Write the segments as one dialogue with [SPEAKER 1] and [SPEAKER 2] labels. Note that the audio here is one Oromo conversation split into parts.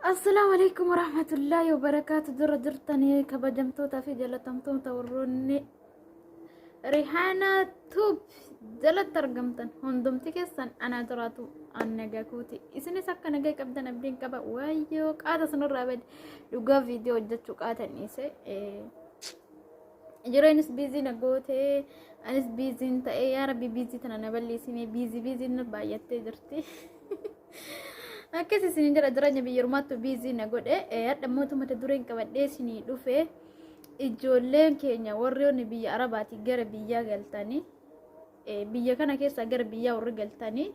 [SPEAKER 1] Assalaamu alaikum warahmatullaahi wabarakaatu. Dura jirtanii kabajamtoota fi jaalatamtoota warroonni Rihaanaa Tuub jalatti argamtan hundumti keessan anaa jiraatu an nagaa kooti. Isinis akka nagaa qabdan abdiin qaba. Waayyoo qaata sanarraa bade dhugaa viidiyoo hojjechuu qaatan dhiise. Jireenyis biizii na gootee anis biiziin ta'ee yaa rabbi biizii tana na balleessinee biizii biiziin na baay'attee jirti. Akkas isin jedha jireenya biyya ormaattu biizii na godhe hadha mootu mata dureen qabadhee isinii dhufe ijoolleen keenya warroonni biyya arabaatii gara biyyaa galtanii biyya kana keessaa gara biyyaa warri galtanii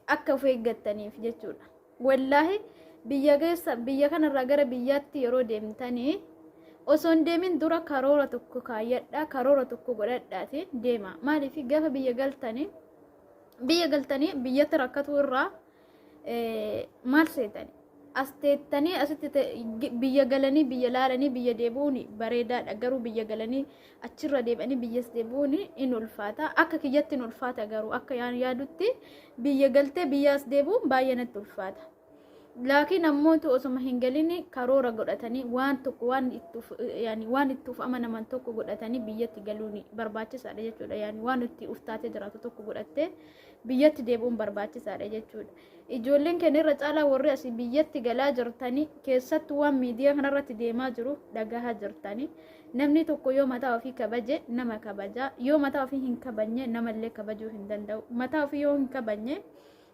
[SPEAKER 1] akka of eeggattaniif jechuudha. Wallaahi biyya keessa biyya kanarraa gara biyyaatti yeroo deemtanii osoo hin deemin dura karoora tokko kaayyadhaa karoora tokko godhadhaati deema. Maaliif gaafa biyya galtanii biyya galtanii biyyatti rakkatuu irraa maal seetani? As teettanii asitti biyya galanii biyya laalanii biyya deebi'uun bareedaadha. Garuu biyya galanii achirra deebi'anii biyyas deebi'uun in ulfaata. Akka kiyyatti in ulfaata garuu akka yaadutti biyya galtee biyyaas deebi'uun baay'ee natti ulfaata. Laakiin ammootu osoma hin galin karoora godhatanii waan tokko waan itti uf yaani waan itti uf amanaman tokko godhatanii biyyatti galuun barbaachisaadha jechuudha. Yaani waan itti uf taatee jiraatu tokko godhattee biyyatti deebi'uun barbaachisaadha jechuudha. Ijoolleen keenya irra caalaa warri asii biyyatti galaa jirtanii keessattuu waan miidiyaa kanarratti deemaa jiru dhagahaa jirtanii. Namni tokko yoo mataa ofii kabaje nama kabaja. Yoo mataa ofii hin kabajne namallee kabajuu hin danda'u. Mataa ofii yoo hin kabajne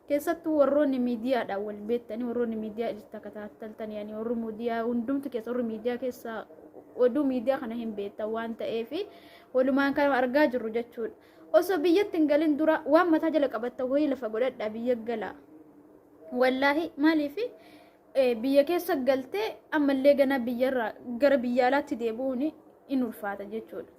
[SPEAKER 1] keessattuu warroonni miidiyaadhaan wal beektanii warroonni miidiyaa itti takataattaltan yaani warri miidiyaa hundumti keessa warri miidiyaa keessa oduu miidiyaa kana hin beektan waan ta'eef walumaan kan argaa jirru jechuudha. Osoo biyyatti hin galin dura waan mataa jala qabattan wayii lafa godhadhaa biyya galaa. Wallaahi maaliif biyya keessa galtee ammallee ganaa biyyarraa gara biyya alaatti deebi'uun in ulfaata jechuudha.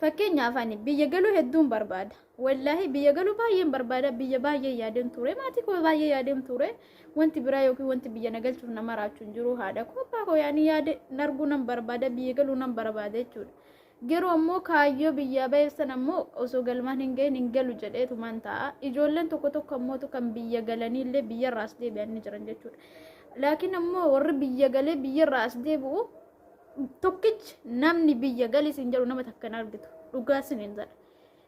[SPEAKER 1] Fakkeenyaaf ani biyya galuu hedduun barbaada. Wallaahi biyya galuu baay'een barbaada. Biyya baay'ee yaadeen ture. Maatii koo baay'ee yaadeen ture. Wanti biraa yookiin wanti biyya na galchuuf na maraachu hin jiru. Haadha koo abbaa koo yaani yaade arguu nan barbaada. Biyya galuu nan barbaada jechuudha. Garuu ammoo kaayyoo biyyaa baheef sana ammoo osoo galmaan hin gahin hin galu jedheetumaan taa'a. Ijoolleen tokko tokko ammootu kan biyya galaniillee biyyarraa as deebi'an ni jiran jechuudha. Laakiin ammoo warri biyya galee biyyarraa as deebi'u tokkichi namni biyya gali siin jedhu nama takka hin argitu. Dhugaa siniin jedha.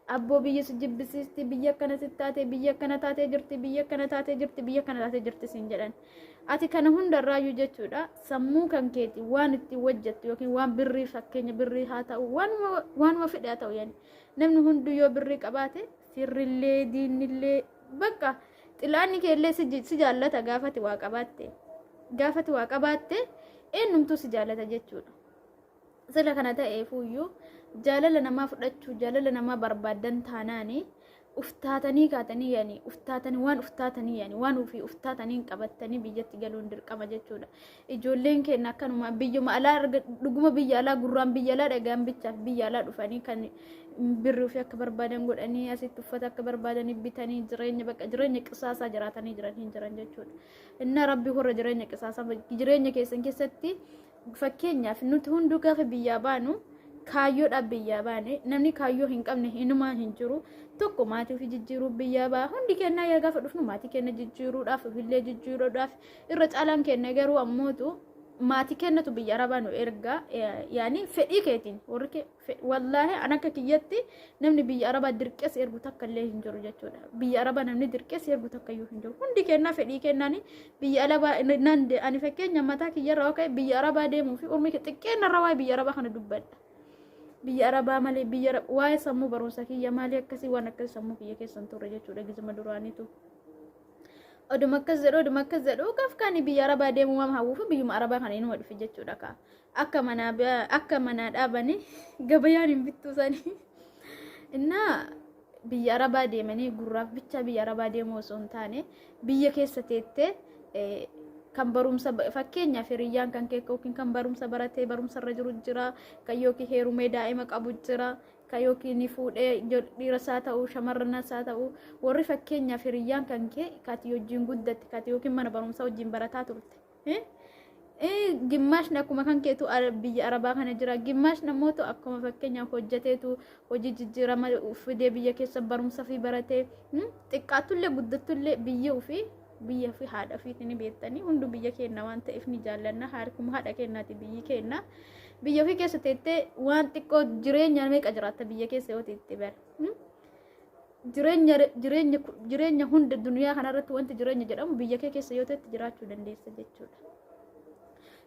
[SPEAKER 1] Abboo biyyi si jibbisiisti, biyya akkana si taate, biyya akkana taatee jirti, biyya akkana taatee jirti, biyya akkana taatee jirti siin jedhan. Ati kana hundarraayyuu jechuudha sammuu kan keeti waan ittiin hojjettu yookiin waan birrii fakkeenya birrii haa ta'u waanuma waanuma fedhe haa ta'u yani namni hunduu yoo birrii qabaate firrillee diinnillee bakka xilaanni keellee si jaallata gaafati waa qabaatte gaafati waa qabaatte eenyumtuu si jaallata jechuudha. Sila kana ta'eefuyyuu jaalala namaa fudhachuu jaalala namaa barbaaddan taanaani uftaatanii kaatanii yani uftaatanii waan uftaatanii yani waan ofii uftaatanii qabattanii biyyatti galuun dirqama jechuudha. Ijoolleen keenya akkanuma biyyuma alaa arga dhuguma biyya alaa gurraan biyya alaa dhagaan bichaaf biyya alaa dhufanii kan birri ofii akka barbaadan godhanii asitti uffata akka barbaadanii bitanii jireenya bakka jireenya qisaasaa jiraatanii jiran hin jiran jechuudha. Inna rabbi warra jireenya qisaasaa jireenya keessan keessatti Fakkeenyaaf nuti hunduu gaafa biyyaa baanu kaayyoodhaaf biyyaa baane namni kaayyoo hin qabne hinumaa hin jiru. Tokko maatii ofii jijjiiruu biyyaa ba'a. Hundi kennaa yaa gaafa dhufnu maatii keenya jijjiiruudhaaf ofillee jijjiiruudhaaf irra caalaan keenya garuu ammootu maatii kennatu biyya arabaa nu erga yaani fedhii keetiin warri Wallaahi an akka kiyyatti namni biyya arabaa dirqee si ergu takka illee hin jiru jechuudha. Biyya arabaa namni dirqee si ergu takka iyyuu hin jiru. Hundi kennaa fedhii kennaani biyya arabaa nan ani fakkeenya mataa kiyyarraa yoo ka'e biyya arabaa deemuu fi urmii xiqqeen irra waa'ee biyya arabaa kana dubbadha. Biyya arabaa malee biyya waa'ee sammuu barumsa kiyya malee akkasii waan akkasii sammuu kiyya keessa hin turre jechuudha gizima duraaniitu. Oduma akkas jedhu oduma akkas jedhu gaaf kaani biyya arabaa deemuu waan hawwuuf biyyuma arabaa kana inuma dhufe jechuudha kaa. Akka manaa akka manaa dhaabanii gabayaan hin bittuu sanii. Innaa biyya arabaa deemanii gurraaf bichaa biyya arabaa deemuu osoo hin taane biyya keessa teettee kan barumsa fakkeenyaaf hiriyyaan kan kee yookiin kan barumsa baratee barumsa irra jiru jira kan yookiin heerumee daa'ima qabu jira kan yookiin ni fuudhee dhiira isaa ta'u shamarran isaa ta'u warri fakkeenyaaf hiriyyaan kan kee kati wajjin guddatte kati yookiin mana barumsaa wajjin barataa turte. Gimmaashni akkuma kan keetu biyya arabaa kana jira. Gimmaashni ammoo akkuma fakkeenyaaf hojjeteetu hojii jijjiirama fidee biyya keessa barumsa fi baratee xiqqaattullee guddattullee biyya ofii Biyya fi haadha ofiitti ni beektanii, hunduu biyya keenya waan ta'eef ni jaallanna. Harkuma haadha keenyaati biyyi keenya. Biyya ofii keessa teettee waan xiqqoo jireenya meeqa jiraatta biyya keessa yoo teette bara. Jireenya jireenya jireenya hunda duniyaa kanarratti wanti jireenya jedhamu biyya kee keessa yoo teette jiraachuu dandeessa jechuudha.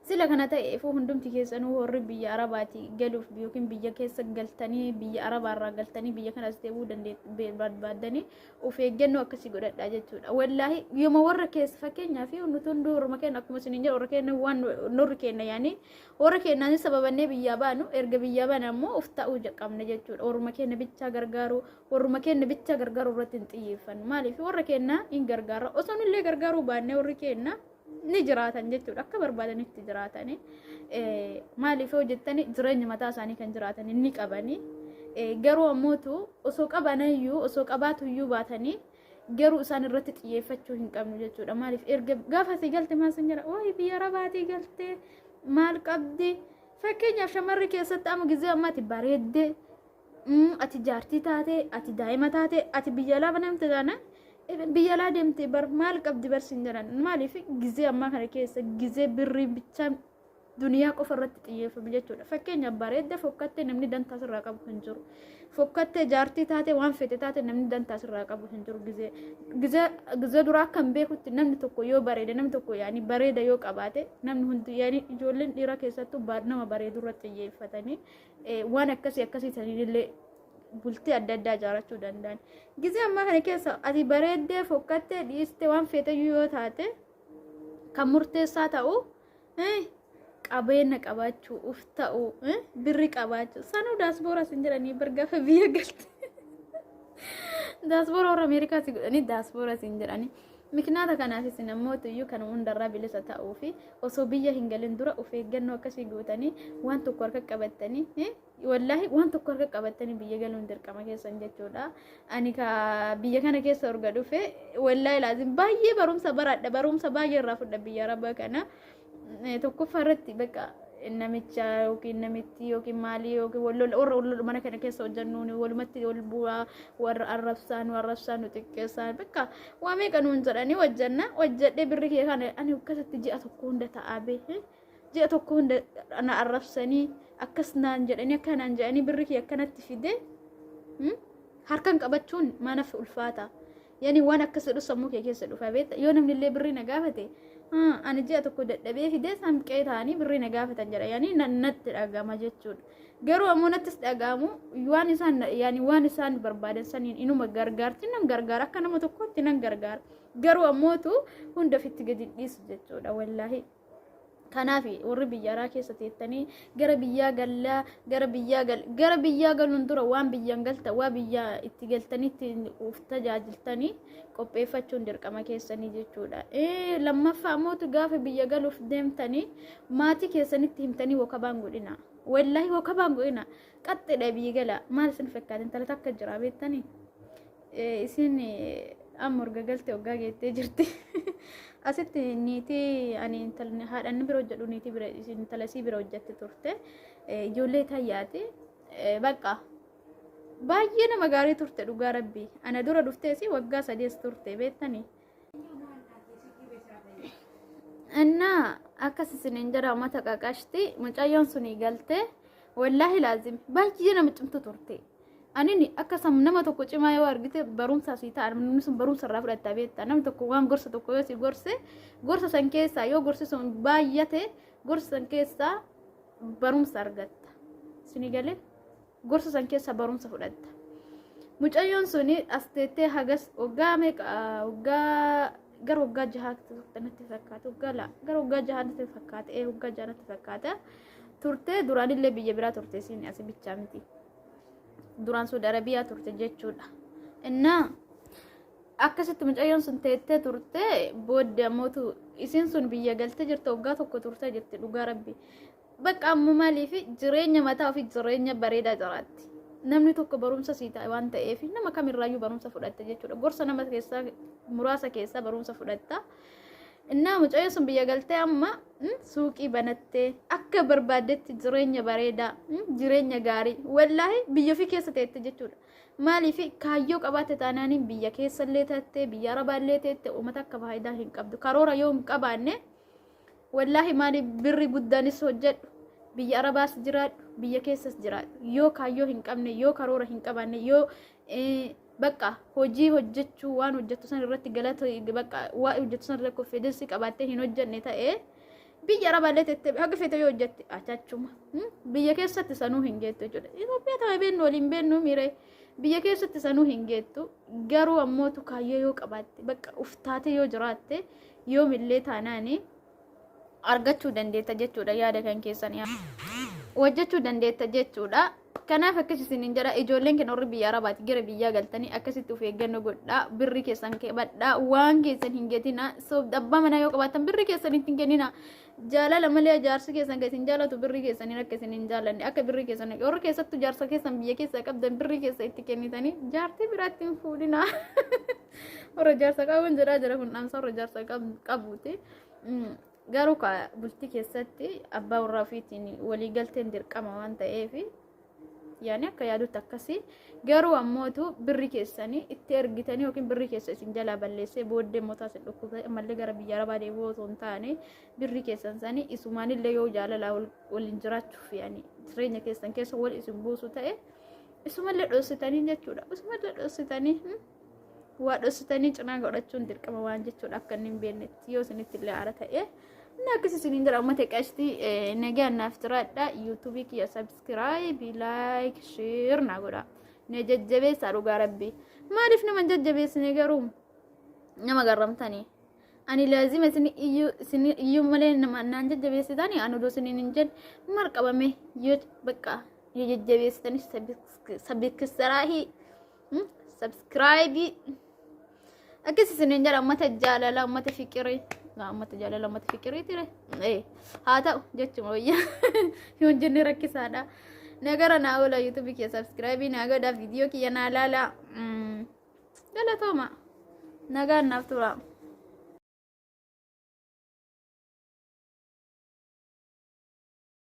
[SPEAKER 1] Sila kana ta'eefuu hundumti keessanuu warri biyya Arabaati galuuf yookiin biyya keessa galtanii, biyya Arabaarraa galtanii biyya kanas deebi'uu barbaaddanii of eeggannoo akkasii godhadhaa jechuudha. Wallaahi yooma warra keessa, fakkeenyaaf nuti hunduu warra keenya, akkuma isin jedhu, warra keenya waan nurri keenya yaanii warra keenyaan sababannee biyyaa baanu, erga biyyaa baane ammoo of ta'uu qabna jechuudha. Warruma keenya bichaa gargaaru, warruma keenya bichaa gargaaruu irratti hin xiyyeeffannu. Maaliif? Warra keenya hin gargaara, osoo nullee gargaaruu baannee warri keenya ni jiraatan jechuudha, akka barbaadanitti jiraatanii. Maaliif yoo jettani, jireenya mataa isaanii kan jiraatan ni qabanii. Garuu ammootu osoo qabanayyuu, osoo qabaatuyyuu baatanii, garuu isaan irratti xiyyeeffachuu hin qabnu jechuudha. Maaliif? Erga gaafa asii galte maal sin jedha? Wayi biyya Arabaatii galte, maal qabdi? Fakkeenyaaf shamarri keessatti amma gizee ammaati bareeddee, ati jaartii taate, ati daa'ima taate, ati biyya alaa banamte taanaan, biyya alaa deemte bar, maal qabdi bar sin jedhan. Maaliif? Gizee ammaa kana keessa gizee birrii bichaa duniyaa qofa irratti xiyyeeffame jechuudha. Fakkeenyaaf bareedde, fokkattee, namni dantaa sirraa qabu hin jiru. Fokkattee, jaartii taate, waan fete taate, namni dantaa sirraa qabu hin jiru. Gizee duraa akka hin beekutti namni tokko yoo bareede, namni tokko yaani bareeda yoo qabaate, namni hundi yaani ijoolleen dhiiraa keessattuu nama bareedu irratti xiyyeeffatanii waan akkasii akkasii saniinillee bultii adda addaa ijaarrachuu danda'an. Gizee ammaa kana keessa ati bareeddee, fokkattee, dhiiste, waan feeteyyuu yoo taate, kan murteessaa ta'u qabeenya qabaachuu, uf ta'u, birri qabaachuu. Sanuu daasboora sin jedhanii bar, gaafa biyya galte daasboora warra Ameerikaa si godhanii daasboora sin jedhanii. Miknaata kanaafis namoota iyyuu kan hundarraa bilisa ta'uu fi osoo biyya hin galin dura of eeggannoo akkasii gootanii, waan tokko harka qabattanii, wallaahi waan tokko harka qabattanii biyya galuun dirqama keessan jechuudha. Ani ka biyya kana keessa orga dhufe, wallaahi laazim baay'ee barumsa baradha, barumsa baay'ee irraa fudha biyya Arabaa kana. Tokkoffaa irratti bakka namicha yookiin namitti yookiin maalii yookiin wal warra wal mana kana keessa hojjennuun walumatti wal bu'aa, warra arrabsaa nu arrabsaa, nu xiqqeessaa, bakka waa meeqa nuun jedhanii, hojjenna hojjedhee birri kee kana ani akkasitti ji'a tokko hunda ta'aa bee, ji'a tokko hunda na arrabsanii, akkas naan jedhanii, akka naan jedhanii, birri kee akkanatti fide harkan qabachuun maanaaf ulfaata. Yani waan akkas jedhu sammuu kee keessa dhufa beekta. Yoo namni illee birrii na gaafate, ani ji'a tokko dadhabee fidee samqee ta'anii birrii na gaafatan jedha, yani natti dhagama jechuudha. Garuu ammoo nattis dhagahamu, waan isaan yani waan isaan barbaadan saniin inuma gargaarti, nan gargaara, akka nama tokkotti nan gargaara. Garuu ammootu hunda ofitti gadi dhiisu jechuudha wallaahi. Kanaaf warri biyya alaa keessa teettanii gara biyyaa gallaa, gara biyyaa gal, gara biyyaa galuun dura waan biyyaan galta, waa biyyaa itti galtanii itti of tajaajiltanii qopheeffachuun dirqama keessanii jechuudha. Lammaffaa ammootu gaafa biyya galuuf deemtanii maatii keessanitti himtanii wakabaan godhina. Wallaahi wakabaan godhina. Qaxxidha biyya gala. Maal isin fakkaata? Intala takka jira beektanii? Isin amma urga galte waggaa geettee jirti. Asitti niitii ani haadha inni bira hojjedhu, niitii bira, intala isii bira hojjette turte. Ijoollee tayyaati. Bakka baay'ee nama gaarii turte dhugaa rabbii. Ana dura dhufteesi waggaa sadees turte beektanii. Innaa akkas isiniin jedha uummata qaqashti, mucayyoon suni galtee wallaahi laazim baay'ee nama cimtu turte. Anini akka nama tokko cimaa yoo argite barumsa sii ta'a, namni sun barumsa irraa fudhatta beekta. Namni tokko waan gorsa tokko yoo si gorse, gorsa san keessaa yoo gorsi sun baay'ate, gorsa san keessaa barumsa argatta. Sini galee gorsa san keessaa barumsa fudhatta. Mucayyoon suni as teettee hagas waggaa meeqa, waggaa gara waggaa jahaatti turte natti fakkaata, waggaa la gara waggaa jahaa natti fakkaata, ee waggaa jahaa natti fakkaata turte. Duraanillee biyya biraa turte, isiin asii bichaa miti. Duraan Saudi Arabiyaa turte jechuudha. Innaa akkasitti mucayyoon sun teettee turte, booddee ammootu isiin sun biyya galtee jirte, waggaa tokko turtee jirti dhugaa rabbi. Bakka ammoo maaliif jireenya mataa ofii jireenya bareedaa jiraatti. Namni tokko barumsa sii ta'a waan ta'eef nama kamirraayyuu barumsa fudhatte jechuudha. Gorsa nama keessaa muraasa keessaa barumsa fudhatta. Innaa mucayyoon sun biyya galtee amma suuqii banattee akka barbaaddetti jireenya bareedaa, jireenya gaarii, wallaahi biyya ofii keessa teette jechuudha. Maaliif kaayyoo qabaatte taanaaniin biyya keessallee teette, biyya arabaallee teette, uummata akka faayidaa hin qabdu. Karoora yoo hin qabaanne, wallaahi, maali birri guddaanis hojjedhu, biyya arabaas jiraadhu, biyya keessas jiraadhu, yoo kaayyoo hin qabne, yoo karoora hin qabaanne, yoo bakka hojii hojjechuu waan hojjettu san irratti galata, bakka waa hojjettu san irratti confidence qabaattee hin hojjenne ta'ee, biyya arabaallee tettee haga feete yoo hojjette achachuma biyya keessatti sanuu hin geettu jechuudha. Itoophiyaa ta'ee beennu waliin beennu miire biyya keessatti sanuu hin geettu. Garuu ammootu kaayyoo yoo qabaatte, bakka uftaatee yoo jiraatte, yoomillee taanaani argachuu dandeetta jechuudha. Yaada kan keessan hojjechuu dandeetta jechuudha. Kanaaf akkas isiniin jedha, ijoolleen keenya warri biyya arabaati gara biyyaa galtanii akkasitti of eeggannoo godhaa, birri keessan qabadhaa, waan keessan hin gatina. So abbaa manaa yoo qabaattan birri keessan ittiin kennina. Jaalala malee jaarsi keessan kan isin jaalatu birri keessaniin akka isin hin jaalanne, akka birri keessan, warri keessattuu jaarsa keessan biyya keessa qabdan, birri keessa itti kennitanii jaartii biraatti hin fuudhina. Warra jaarsa qabuun jedhaa jira, kun dhaamsa warra jaarsa qabuuti. Garuu ka bultii keessatti abbaa warraa ofiitiin waliigalteen dirqama waan ta'eef, yaani akka yaadutti akkasii. Garuu ammootu birri keessanii itti ergitanii yookiin birri keessa isin jalaa balleessee booddee immoo taasisu dhukkubsee ammallee gara biyya arabaa deebi'uu osoo hin taane, birri keessan sanii isumaanillee yoo jaalalaa waliin jiraachuuf yaani jireenya keessan keessa wal isin buusu ta'e, isumallee dhoositanii jechuudha. Isumallee dhoositanii, waa dhoositanii cinaa godhachuun dirqama waan jechuudha, akka inni hin beeknetti yoo isinitti illee aara ta'e. Inni akkas isiniin jira, uummata qashtii, nagaan naaf jiraadha. YouTubeii kiyya subscribe, like, share naa godha. Na jajjabeessaa dhugaa rabbi. Maaliif nama hin jajjabeessine garuu? Nama garramtanii. Ani laazima isin iyyuu, isin iyyuu malee nama naan jajjabeessitanii, ani odoo isiniin hin jenne maal qabame? Yoo bakka yoo jajjabeessitanii subscribe, subscribe akkas isiniin jedha, uummata jaalala, uummata fiqirii, uummata jaalala, uummata fiqirii ture haa ta'u jechuma wayya yoo hin jenne rakkisaadha. Nagara naa oola, YouTubeii kiyya subscribe naa godha, viidiyoo kiyya naa laala. Galatooma, nagaan naaf tura.